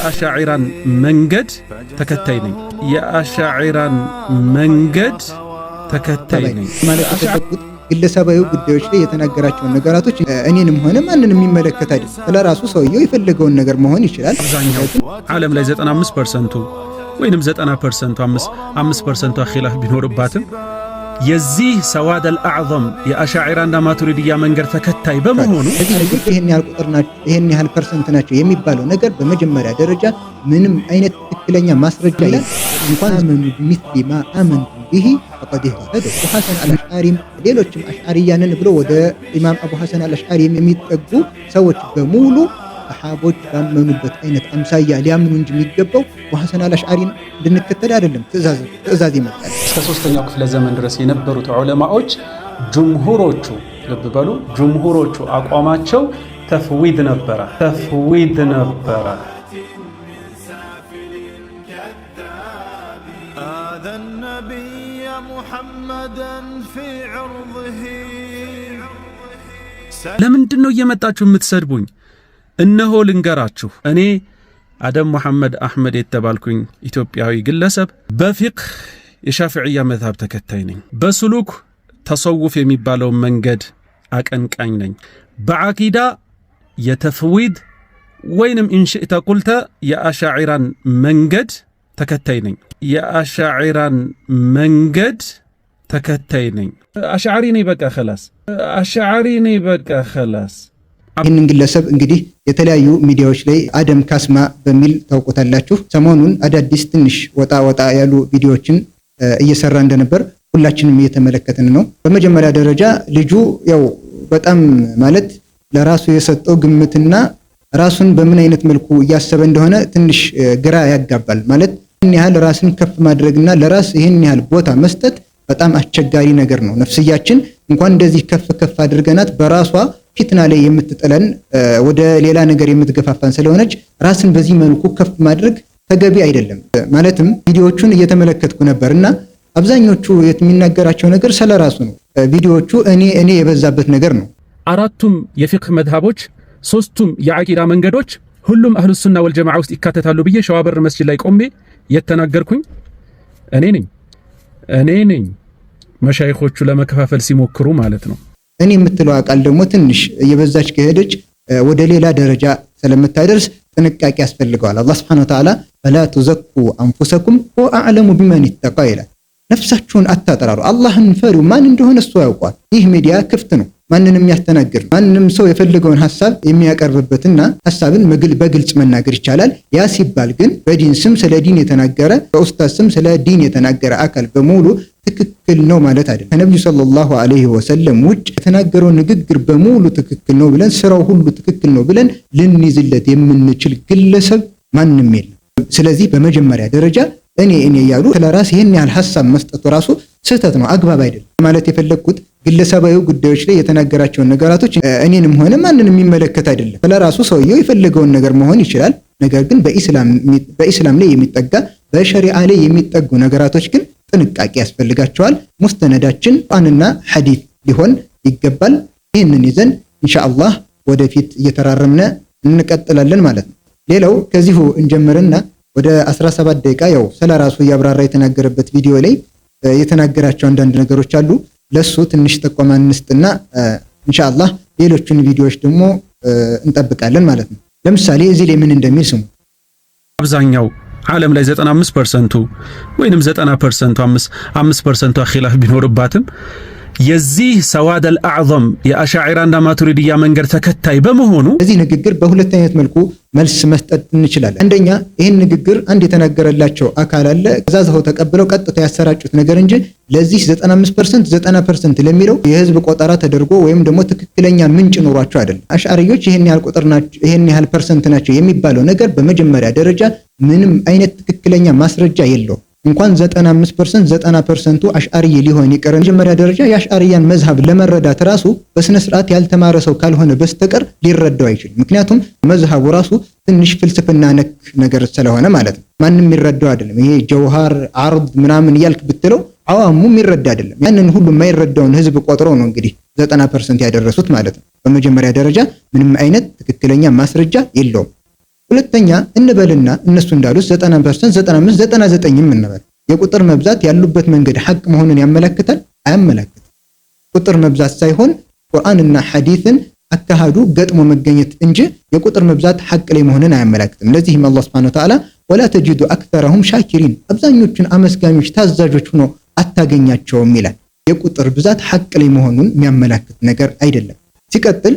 የአሻዒራን መንገድ ተከታይ ነኝ። የአሻዒራን መንገድ ተከታይ ነኝ። ማለት የፈለግኩት ግለሰባዊ ጉዳዮች ላይ የተናገራቸውን ነገራቶች እኔንም ሆነ ማንንም የሚመለከት አይደለም። ስለራሱ ሰውየው የፈለገውን ነገር መሆን ይችላል። አብዛኛው ዓለም ላይ 95%ቱ ወይንም 90%ቱ፣ 5%ቷ ኺላፍ ቢኖርባትም የዚህ ሰዋድ አልአዕዘም የአሻዒራና ማቱሪድያ መንገድ ተከታይ በመሆኑ እነዚህ ልጆች ይህን ያህል ቁጥር ናቸው፣ ይህን ያህል percent ናቸው የሚባለው ነገር በመጀመሪያ ደረጃ ምንም አይነት ትክክለኛ ማስረጃ የለም። እንኳን آمنوا بمثل ما آمنتم به فقد اهتدوا። አቡ ሐሰን አልአሽዓሪም ሌሎችም አሽዓሪያንን ብሎ ወደ ኢማም አቡ ሐሰን አልአሽዓሪ የሚጠጉ ሰዎች በሙሉ ሰሓቦች ባመኑበት አይነት አምሳያ ሊያምኑ እንጂ የሚገባው አቡ ሐሰን አልአሽዓሪን እንድንከተል አይደለም ትእዛዝ ይመጣል። እስከ ሶስተኛው ክፍለ ዘመን ድረስ የነበሩት ዑለማዎች ጅምሁሮቹ፣ ልብ በሉ፣ ጅምሁሮቹ አቋማቸው ተፍዊድ ነበረ፣ ተፍዊድ ነበረ። آذى النبي محمدا في عرضه. ለምንድን ነው እየመጣችሁ የምትሰድቡኝ? እነሆ ልንገራችሁ። እኔ አደም መሐመድ አሕመድ የተባልኩኝ ኢትዮጵያዊ ግለሰብ በፊቅህ የሻፍዕያ መዝሀብ ተከታይ ነኝ። በስሉክ ተሰውፍ የሚባለውን መንገድ አቀንቃኝ ነኝ። በዓቂዳ የተፍዊድ ወይንም إن شئت قلت የአሻዒራን መንገድ ተከታይ ነኝ። የአሻዒራን መንገድ ተከታይ ነኝ። አሽዓሪ ነኝ በቃ خلاص። አሽዓሪ ነኝ በቃ خلاص። ይህንን ግለሰብ እንግዲህ የተለያዩ ሚዲያዎች ላይ አደም ካስማ በሚል ታውቁታላችሁ። ሰሞኑን አዳዲስ ትንሽ ወጣ ወጣ ያሉ ቪዲዮዎችን እየሰራ እንደነበር ሁላችንም እየተመለከትን ነው። በመጀመሪያ ደረጃ ልጁ ያው በጣም ማለት ለራሱ የሰጠው ግምትና ራሱን በምን አይነት መልኩ እያሰበ እንደሆነ ትንሽ ግራ ያጋባል። ማለት ይህን ያህል ራስን ከፍ ማድረግና ለራስ ይህን ያህል ቦታ መስጠት በጣም አስቸጋሪ ነገር ነው። ነፍስያችን እንኳን እንደዚህ ከፍ ከፍ አድርገናት በራሷ ፊትና ላይ የምትጥለን፣ ወደ ሌላ ነገር የምትገፋፋን ስለሆነች ራስን በዚህ መልኩ ከፍ ማድረግ ተገቢ አይደለም። ማለትም ቪዲዮዎቹን እየተመለከትኩ ነበር እና አብዛኞቹ የሚናገራቸው ነገር ስለ ራሱ ነው። ቪዲዮዎቹ እኔ እኔ የበዛበት ነገር ነው። አራቱም የፊቅህ መዝሀቦች፣ ሶስቱም የዓቂዳ መንገዶች ሁሉም አህሉ ሱና ወልጀማዓ ውስጥ ይካተታሉ ብዬ ሸዋበር መስጂድ ላይ ቆሜ የተናገርኩኝ እኔ ነኝ። እኔ ነኝ፣ መሻይኾቹ ለመከፋፈል ሲሞክሩ ማለት ነው። እኔ የምትለው ቃል ደግሞ ትንሽ እየበዛች ከሄደች ወደ ሌላ ደረጃ ስለምታደርስ ጥንቃቄ ያስፈልገዋል። አላህ سبحانه وتعالى فلا تزكوا أنفسكم هو أعلم بمن اتقى ይላል። ነፍሳችሁን አታጠራሩ፣ አላህን ፈሪው ማን እንደሆነ እሱ ያውቋል። ይህ ሚዲያ ክፍት ነው፣ ማንንም የሚያስተናግድ፣ ማንም ሰው የፈለገውን ሐሳብ የሚያቀርብበትና ሐሳብን በግልጽ መናገር ይቻላል። ያ ሲባል ግን በዲን ስም ስለ ዲን የተናገረ፣ በኡስታዝ ስም ስለ ዲን የተናገረ አካል በሙሉ ትክክል ነው ማለት አይደለም። ከነቢዩ صلى الله عليه وسلم ውጭ የተናገረው ንግግር በሙሉ ትክክል ነው ብለን፣ ስራው ሁሉ ትክክል ነው ብለን ልንይዝለት የምንችል ግለሰብ ማንም የለም። ስለዚህ በመጀመሪያ ደረጃ እኔ እኔ እያሉ ለራስ ይህን ያህል ሐሳብ መስጠቱ ራሱ ስህተት ነው፣ አግባብ አይደለም። ማለት የፈለግኩት ግለሰባዊ ጉዳዮች ላይ የተናገራቸውን ነገራቶች እኔንም ሆነ ማንንም የሚመለከት አይደለም። ስለራሱ ሰውየው የፈለገውን ነገር መሆን ይችላል። ነገር ግን በኢስላም ላይ የሚጠጋ፣ በሸሪዓ ላይ የሚጠጉ ነገራቶች ግን ጥንቃቄ ያስፈልጋቸዋል። ሙስተነዳችን ቁርአንና ሐዲስ ሊሆን ይገባል። ይህንን ይዘን ኢንሻአላህ ወደፊት እየተራረምነ እንቀጥላለን ማለት ነው። ሌላው ከዚሁ እንጀምርና ወደ 17 ደቂቃ ያው ስለ ራሱ እያብራራ የተናገረበት ቪዲዮ ላይ የተናገራቸው አንዳንድ ነገሮች አሉ። ለሱ ትንሽ ጠቆማ እንስጥና ኢንሻአላህ ሌሎቹን ቪዲዮዎች ደግሞ እንጠብቃለን ማለት ነው። ለምሳሌ እዚህ ላይ ምን እንደሚል ስሙ። አብዛኛው ዓለም ላይ 95%ቱ ወይንም 90%ቱ፣ 5%ቷ ኺላፍ ቢኖርባትም የዚህ ሰዋድ አልአዕዘም የአሻዒራና ማቱሪድያ መንገድ ተከታይ በመሆኑ በዚህ ንግግር በሁለት አይነት መልኩ መልስ መስጠት እንችላለን። አንደኛ፣ ይህን ንግግር አንድ የተናገረላቸው አካል አለ። ከዛ ሰው ተቀብለው ቀጥታ ያሰራጩት ነገር እንጂ ለዚህ 95%፣ 90% ለሚለው የህዝብ ቆጠራ ተደርጎ ወይም ደግሞ ትክክለኛ ምንጭ ኖሯቸው አይደለም። አሽዓሪዮች ይህን ያህል ቁጥር ናቸው፣ ይህን ያህል percent ናቸው የሚባለው ነገር በመጀመሪያ ደረጃ ምንም አይነት ትክክለኛ ማስረጃ የለውም። እንኳን 95%፣ 90%ቱ አሽዓሪ ሊሆን ይቅር፣ መጀመሪያ ደረጃ የአሽዓሪያን መዝሀብ ለመረዳት ራሱ በስነ ስርዓት ያልተማረ ሰው ካልሆነ በስተቀር ሊረዳው አይችልም። ምክንያቱም መዝሀቡ ራሱ ትንሽ ፍልስፍና ነክ ነገር ስለሆነ ማለት ነው። ማንም የሚረዳው አይደለም። ይሄ ጀውሃር አርድ ምናምን እያልክ ብትለው አዋሙ የሚረዳ አይደለም። ያንን ሁሉ የማይረዳውን ህዝብ ቆጥሮ ነው እንግዲህ 90% ያደረሱት ማለት ነው። በመጀመሪያ ደረጃ ምንም አይነት ትክክለኛ ማስረጃ የለውም። ሁለተኛ እንበልና እነሱ እንዳሉት 90%፣ 95፣ 99ም እንበል፣ የቁጥር መብዛት ያሉበት መንገድ ሐቅ መሆኑን ያመለክታል? አያመለክትም። ቁጥር መብዛት ሳይሆን ቁርአንና ሐዲስን አካሃዱ ገጥሞ መገኘት እንጂ የቁጥር መብዛት ሐቅ ላይ መሆንን አያመለክትም። ለዚህም አላህ سبحانه وتعالى ولا تجد أكثرهم شاكرين፣ አብዛኞቹን አመስጋኞች ታዛዦች ሆኖ አታገኛቸውም ይላል። የቁጥር ብዛት ሐቅ ላይ መሆኑን የሚያመላክት ነገር አይደለም። ሲቀጥል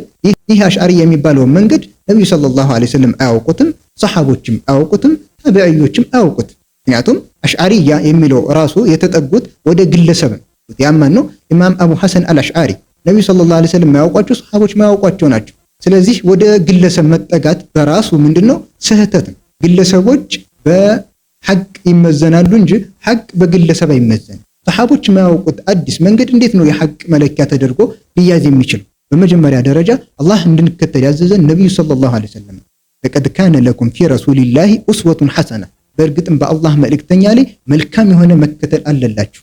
ይህ አሽዓሪ የሚባለውን መንገድ ነቢዩ صلى الله عليه وسلم አያውቁትም፣ ሰሓቦችም አያውቁትም፣ ታቢዕዮችም አያውቁትም። ምክንያቱም አሽዓሪያ የሚለው ራሱ የተጠጉት ወደ ግለሰብ ነው። ያማን ነው ኢማም አቡ ሐሰን አልአሽዓሪ ነቢዩ صلى الله عليه وسلም የማያውቋቸው፣ ሰሓቦች የማያውቋቸው ናቸው። ስለዚህ ወደ ግለሰብ መጠጋት በራሱ ምንድነው? ስህተት ነው። ግለሰቦች በሐቅ ይመዘናሉ እንጂ ሐቅ በግለሰብ አይመዘንም። ሰሓቦች የማያውቁት አዲስ መንገድ እንዴት ነው የሐቅ መለኪያ ተደርጎ ሊያዝ የሚችል? በመጀመሪያ ደረጃ አላህ እንድንከተል ያዘዘን ነቢዩ صلى الله عليه وسلم لقد كان لكم في رسول الله أسوة حسنة፣ በእርግጥም በአላህ መልእክተኛ ላይ መልካም የሆነ መከተል አለላችሁ።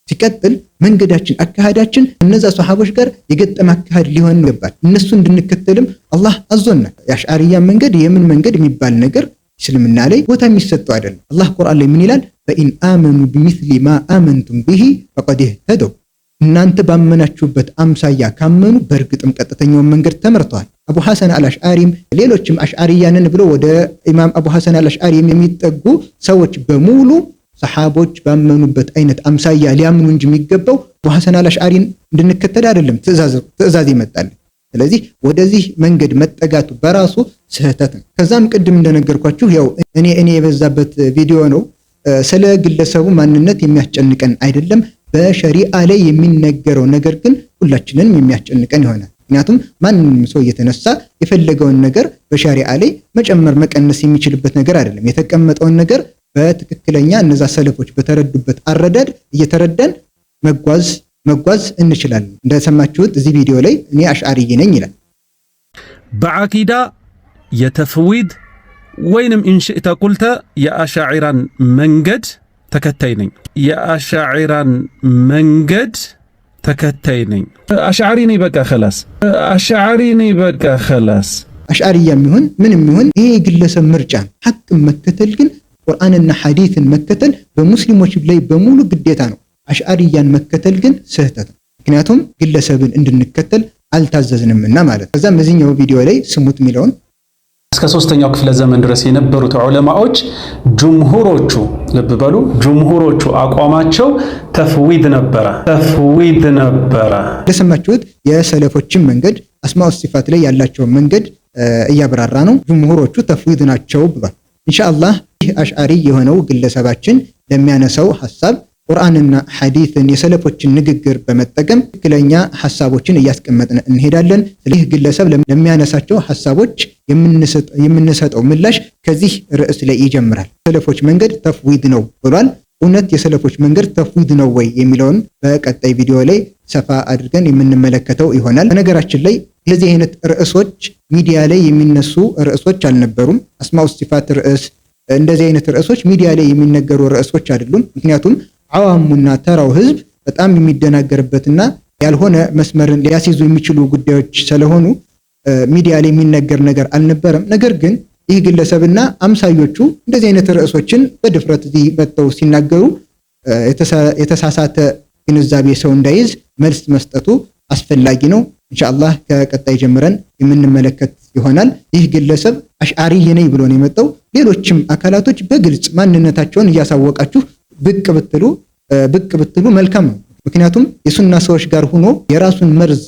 ሲቀጥል መንገዳችን አካሄዳችን እነዛ ሰሓቦች ጋር የገጠመ አካሄድ ሊሆን ይገባል። እነሱ እንድንከተልም አላህ አዞናል። የአሽዓሪያ መንገድ የምን መንገድ የሚባል ነገር እስልምና ላይ ቦታ የሚሰጠው አይደለም። አላህ ቁርአን ላይ ምን ይላል? فإن آمنوا بمثل ما آمنتم به فقد اهتدوا፣ እናንተ ባመናችሁበት አምሳያ ካመኑ በእርግጥም ቀጥተኛውን መንገድ ተመርተዋል። አቡ ሐሰን አልአሽዓሪም ሌሎችም አሽዓሪያንን ብሎ ወደ ኢማም አቡ ሐሰን አልአሽዓሪ የሚጠጉ ሰዎች በሙሉ ሰሓቦች ባመኑበት አይነት አምሳያ ሊያምኑ እንጂ የሚገባው አቡ ሐሰን አልአሽዓሪን እንድንከተል አይደለም ትዕዛዝ ይመጣል። ስለዚህ ወደዚህ መንገድ መጠጋቱ በራሱ ስህተት ነው። ከዛም ቅድም እንደነገርኳችሁ ያው እኔ እኔ የበዛበት ቪዲዮ ነው። ስለ ግለሰቡ ማንነት የሚያስጨንቀን አይደለም። በሸሪዓ ላይ የሚነገረው ነገር ግን ሁላችንንም የሚያስጨንቀን ይሆናል። ምክንያቱም ማንም ሰው እየተነሳ የፈለገውን ነገር በሸሪዓ ላይ መጨመር መቀነስ የሚችልበት ነገር አይደለም። የተቀመጠውን ነገር በትክክለኛ እነዛ ሰለፎች በተረዱበት አረዳድ እየተረዳን መጓዝ እንችላለን። እንደሰማችሁት እዚህ ቪዲዮ ላይ እኔ አሽዓሪይ ነኝ ይላል። በዓቂዳ የተፍዊድ ወይንም إن شئت قلت የአሻዒራን መንገድ ተከታይ ነኝ። የአሻዒራን መንገድ ተከታይ ነኝ። አሽዓሪ ነኝ በቃ خلاص። አሽዓሪ ነኝ በቃ خلاص። አሽዓሪያም ይሁን ምንም ይሁን ይሄ የግለሰብ ምርጫ ነው። ሐቅን መከተል ግን ቁርአንና ሐዲስን መከተል በሙስሊሞች ላይ በሙሉ ግዴታ ነው። አሽዓሪያን መከተል ግን ስህተት ነው። ምክንያቱም ግለሰብን እንድንከተል አልታዘዝንምና ማለት ነው። ከዛም በዚህኛው ቪዲዮ ላይ ስሙት የሚለውን እስከ ሶስተኛው ክፍለ ዘመን ድረስ የነበሩት ዑለማዎች ጅምሁሮቹ፣ ልብ በሉ፣ ጅምሁሮቹ አቋማቸው ተፍዊድ ነበረ፣ ተፍዊድ ነበረ። እንደሰማችሁት የሰለፎችን መንገድ أسماء وصفات ላይ ያላቸውን መንገድ እያብራራ ነው። ጅምሁሮቹ ተፍዊድ ናቸው ብሏል። ኢንሻአላህ ይህ አሽዓሪ የሆነው ግለሰባችን ለሚያነሳው ሐሳብ ቁርአንና ሐዲስን የሰለፎችን ንግግር በመጠቀም ትክክለኛ ሐሳቦችን እያስቀመጥን እንሄዳለን። ይህ ግለሰብ ለሚያነሳቸው ሐሳቦች የምንሰጠው ምላሽ ከዚህ ርዕስ ላይ ይጀምራል። ሰለፎች መንገድ ተፍዊድ ነው ብሏል። እውነት የሰለፎች መንገድ ተፍዊድ ነው ወይ የሚለውን በቀጣይ ቪዲዮ ላይ ሰፋ አድርገን የምንመለከተው ይሆናል። በነገራችን ላይ እንደዚህ አይነት ርዕሶች ሚዲያ ላይ የሚነሱ ርዕሶች አልነበሩም። أسماء وصفات ርዕስ፣ እንደዚህ አይነት ርዕሶች ሚዲያ ላይ የሚነገሩ ርዕሶች አይደሉም። ምክንያቱም አዋሙና ተራው ህዝብ በጣም የሚደናገርበትና ያልሆነ መስመርን ሊያስይዙ የሚችሉ ጉዳዮች ስለሆኑ ሚዲያ ላይ የሚነገር ነገር አልነበረም። ነገር ግን ይህ ግለሰብና አምሳዮቹ እንደዚህ አይነት ርዕሶችን በድፍረት እዚህ መጥተው ሲናገሩ የተሳሳተ ግንዛቤ ሰው እንዳይዝ መልስ መስጠቱ አስፈላጊ ነው። ኢንሻአላህ ከቀጣይ ጀምረን የምንመለከት ይሆናል። ይህ ግለሰብ አሽዓሪ ነኝ ብሎ ነው የመጣው። ሌሎችም አካላቶች በግልጽ ማንነታቸውን እያሳወቃችሁ ብቅ ብትሉ መልካም ነው። ምክንያቱም የሱና ሰዎች ጋር ሆኖ የራሱን መርዝ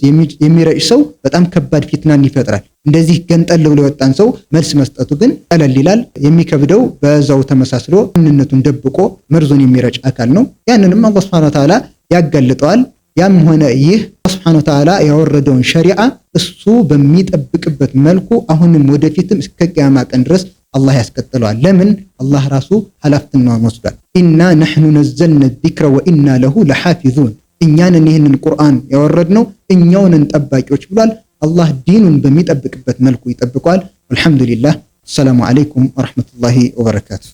የሚረጭ ሰው በጣም ከባድ ፊትናን ይፈጥራል። እንደዚህ ገንጠል ብሎ የወጣን ሰው መልስ መስጠቱ ግን ቀለል ይላል። የሚከብደው በዛው ተመሳስሎ ማንነቱን ደብቆ መርዙን የሚረጭ አካል ነው። ያንንም አላህ سبحانه وتعالى ያጋልጠዋል። ያም ሆነ ይህ አላህ سبحانه وتعالى ያወረደውን ሸሪዓ እሱ በሚጠብቅበት መልኩ አሁንም ወደፊትም እስከ ቅያማ ቀን ድረስ አላህ ያስቀጥለዋል። ለምን? አላህ ራሱ ኃላፊነቱን ወስዷል። إنا نحن نزلنا الذكر وإنا له لحافظون፣ እኛንን ይህንን ቁርአን ያወረድነው እኛውንን ጠባቂዎች ብሏል። አላህ ዲኑን በሚጠብቅበት መልኩ ይጠብቀዋል። አልሐምዱሊላህ። አሰላሙ ዓለይኩም ወረሕመቱላሂ ወበረካቱ።